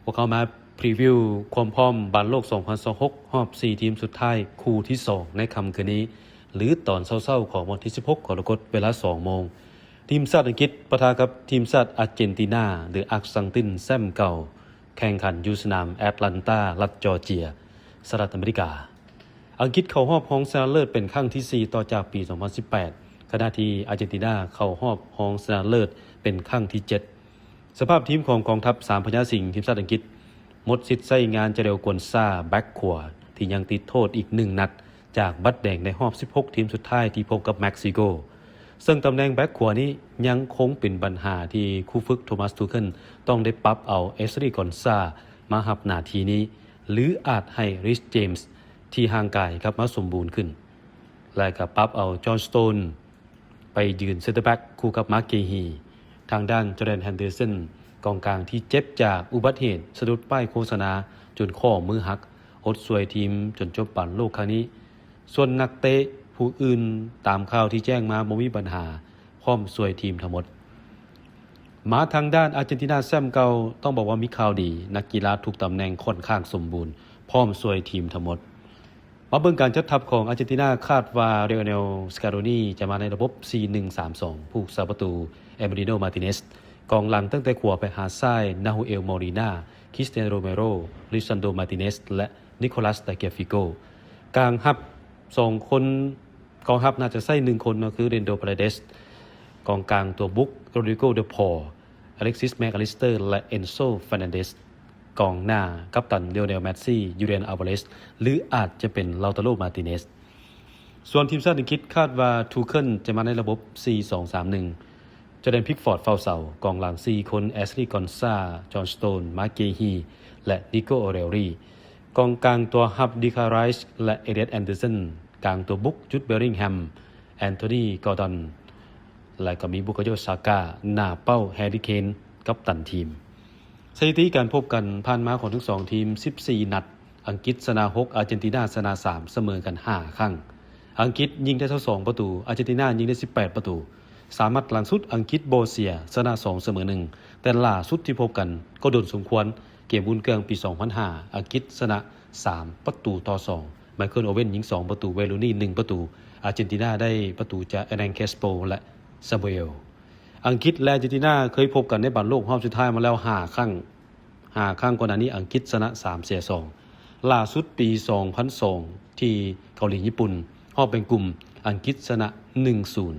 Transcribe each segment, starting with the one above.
ພວກເຮົາມາພຣີວິວຄວາມພ້ອມບານໂລກສອງພັນຊາວຫົກ ຮອບສີ່ທີມສຸດທ້າຍຄູ່ທີສອງໃນຄ່ຳຄືນນີ້ ຫຼື ຕອນເຊົ້າໆຂອງວັນທີສິບຫົກກໍລະກົດ ເວລາສອງໂມງ. ທີມຊາດອັງກິດປະທະກັບທີມຊາດອາເຈນຕິນາ ຫຼື ອາກຊັງຕິນແຊ້ມເກົ່າ ແຂ່ງຂັນຢູ່ສະໜາມແອັດແລນຕາ ລັດຈໍເຈຍ ສະຫະລັດອາເມລິກາ. ອັງກິດເຂົ້າຮອບຮອງຊະນະເລີດເປັນຄັ້ງທີສີ່ຕໍ່ຈາກປີສອງພັນສິບແປດ ຂະນະທີ່ອາເຈນຕິນາເຂົ້າຮອບຮອງຊະນະເລີດເປັນຄັ້ງທີເຈັດ. ສະພາບທີມຂອງກອງທັບສາມພະຍາສິງທີມຊາດອັງກິດ ໝົດສິດໃຊ້ງານຈາເຣວ ກວນຊາ ແບັກຂວາ ທີ່ຍັງຕິດໂທດອີກໜຶ່ງນັດຈາກບັດແດງໃນຮອບສິບຫົກທີມສຸດທ້າຍທີ່ພົບກັບເມັກຊິໂກ. ເຊິ່ງຕຳແໜ່ງແບັກຂວານີ້ຍັງຄົງເປັນບັນຫາທີ່ຄູຝຶກໂທມັສ ທູເຄິນ ຕ້ອງໄດ້ປັບເອົາ ແອັສລີ ກອນຊາ ມາຮັບໜ້າທີ່ນີ້ ຫຼື ອາດໃຫ້ ຣີສ ເຈມສ໌ ທີ່ຮ່າງກາຍກັບມາສົມບູນຂຶ້ນ ແລະ ກໍປັບເອົາ ຈອນ ສະໂຕນ ໄປຢືນເຊັນເຕີແບັກຄູ່ກັບ ມາກ ເກຮີ. ທາງດ້ານ ຈອແດນ ແຮນເດີສັນ ກອງກາງທີ່ເຈັບຈາກອຸບັດເຫດສະດຸດປ້າຍໂຄສະນາຈົນຂໍ້ມືຫັກ ອົດຊ່ວຍທີມຈົນຈົບບານໂລກຄັ້ງນີ້. ສ່ວນນັກເຕະຜູ້ອື່ນຕາມຂ່າວທີ່ແຈ້ງມາບໍ່ມີບັນຫາ ພ້ອມຊ່ວຍທີມທັງໝົດ. ມາທາງດ້ານອາເຈນຕິນາແຊ້ມເກົ່າ ຕ້ອງບອກວ່າມີຂ່າວດີ, ນັກກິລາທຸກຕຳແໜ່ງຂ້ອນຂ້າງສົມບູນ ພ້ອມຊ່ວຍທີມທັງໝົດ. ມາເບິ່ງການຈັດທັບຂອງອາເຈນຕິນາ, ຄາດວ່າ ເຣໂອເນລ ສະກາໂຣນີ ຈະມາໃນລະບົບ ສີ່ໜຶ່ງສາມສອງ ຜູ້ຮັກສາປະຕູ ເອມິລິໂນ ມາຕິເນສ, ກອງຫຼັງຕັ້ງແຕ່ຂວາໄປຫາຊ້າຍ ນາໂຮເອລ ໂມລີນາ, ຄຣິສຕຽນ ໂຣເມໂຣ, ລິຊານໂດ ມາຕິເນສ ແລະ ນິໂຄລັສ ຕາເກຍຟິໂກ. ກາງຮັບສອງຄົນ, ກອງຮັບໜ້າຈະໃຊ້ໜຶ່ງຄົນເນາະ ຄື ເຣນໂດ ປາເຣເດສ, ກອງກາງຕົວບຸກ ໂຣດຣິໂກ ເດີພອລ, ອາເລັກຊິສ ແມັກອາລິສເຕີ ແລະ ເອນໂຊ ເຟີນັນເດສ, ກອງໜ້າ ກັບຕັນ ລີໂອເນລ ເມດຊີ, ຢູລຽນ ອາວາເຣສ ຫຼື ອາດຈະເປັນ ລາວຕາໂຣ ມາຕິເນສ. ສ່ວນທີມຊາດອັງກິດຄາດວ່າ ທູເຄິນ ຈະມາໃນລະບົບ ສີ່ສອງສາມໜຶ່ງ, ຈອແດນ ພິກຟອດ ເຝົ້າເສົາ, ກອງຫຼັງສີ່ຄົນ ແອັສລີ ກອນຊາ, ຈອນ ສະໂຕນ, ມາກ ເກຮີ ແລະ ນິໂກ ໂອເຣລຣີ, ກອງກາງຕົວຮັບ ດີຄານ ໄຣສ໌ ແລະ ເອລຽອດ ແອນເດີສັນ, ກາງຕົວບຸກ ຈູດ ເບລຣິງແຮມ, ແອນໂທນີ ກອດອນ ແລະ ກໍມີ ບຸກາໂຍ ຊາກາ, ໜ້າເປົ້າ ແຮຣີເຄນ ກັບຕັນທີມ. ສະຖິຕິການພົບກັນຜ່ານມາຂອງທັງສອງທີມ ສິບສີ່ນັດ, ອັງກິດຊະນະຫົກ, ອາເຈນຕິນາຊະນະສາມ, ສະເໝີກັນຫ້າຄັ້ງ. ອັງກິດຍິງໄດ້ຊາວສອງປະຕູ, ອາເຈນຕິນາຍິງໄດ້ສິບແປດປະຕູ. ສາມນັດຫຼັງສຸດ ອັງກິດບໍ່ເສຍ, ຊະນະສອງ, ສະເໝີໜຶ່ງ, ແຕ່ຫຼ້າສຸດທີ່ພົບກັນກໍດົນສົມຄວນ, ເກມອຸ່ນເຄື່ອງປີສອງພັນຫ້າ, ອັງກິດຊະນະສາມປະຕູຕໍ່ສອງ. ໄມເຄິນ ໂອເວັນ ຍິງສອງປະຕູ, ເວລູນີ ໜຶ່ງປະຕູ, ອາເຈນຕິນາໄດ້ປະຕູຈາກ ແອແລນ ແຄສໂປ ແລະ ຊາມູເອລ. ອັງກິດ ແລະ ອາເຈນຕິນາເຄີຍພົບກັນໃນບານໂລກຮອບສຸດທ້າຍມາແລ້ວຫ້າຄັ້ງ. ຫ້າຄັ້ງກ່ອນໜ້ານີ້ ອັງກິດຊະນະສາມ ເສຍສອງ. ຫຼ້າສຸດປີສອງພັນສອງ ທີ່ເກົາຫຼີຍີ່ປຸ່ນ, ຮອບແບ່ງກຸ່ມ, ອັງກິດຊະນະໜຶ່ງສູນ.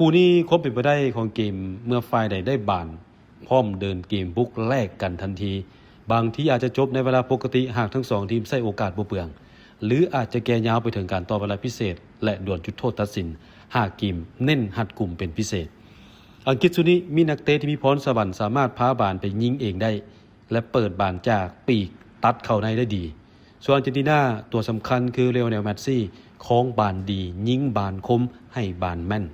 ຄູ່ນີ້ຄວາມເປັນໄປໄດ້ຂອງເກມ ເມື່ອຝ່າຍໃດໄດ້ບານ ພ້ອມເດີນເກມບຸກແລກກັນທັນທີ. ບາງທີອາດຈະຈົບໃນເວລາປົກກະຕິ ຫາກທັງສອງທີມໃຊ້ໂອກາດບໍ່ເປືອງ, ຫຼື ອາດຈະແກ່ຍາວໄປເຖິງການຕໍ່ເວລາພິເສດ ແລະ ດວນຈຸດໂທດຕັດສິນ ຫາກເກມເນັ້ນຮັດກຸມເປັນພິເສດ. ອັງກິດຊຸດນີ້ມີນັກເຕະທີ່ມີພອນສະຫວັນ ສາມາດພາບານໄປຍິງເອງໄດ້ ແລະ ເປີດບານຈາກປີກຕັດເຂົ້າໃນໄດ້ດີ. ສ່ວນອາເຈນຕິນາ, ຕົວສຳຄັນຄື ລີໂອເນລ ເມດຊີ, ຄອງບານດີ, ຍິງບານຄົມ, ໃຫ້ບານແມ່ນ.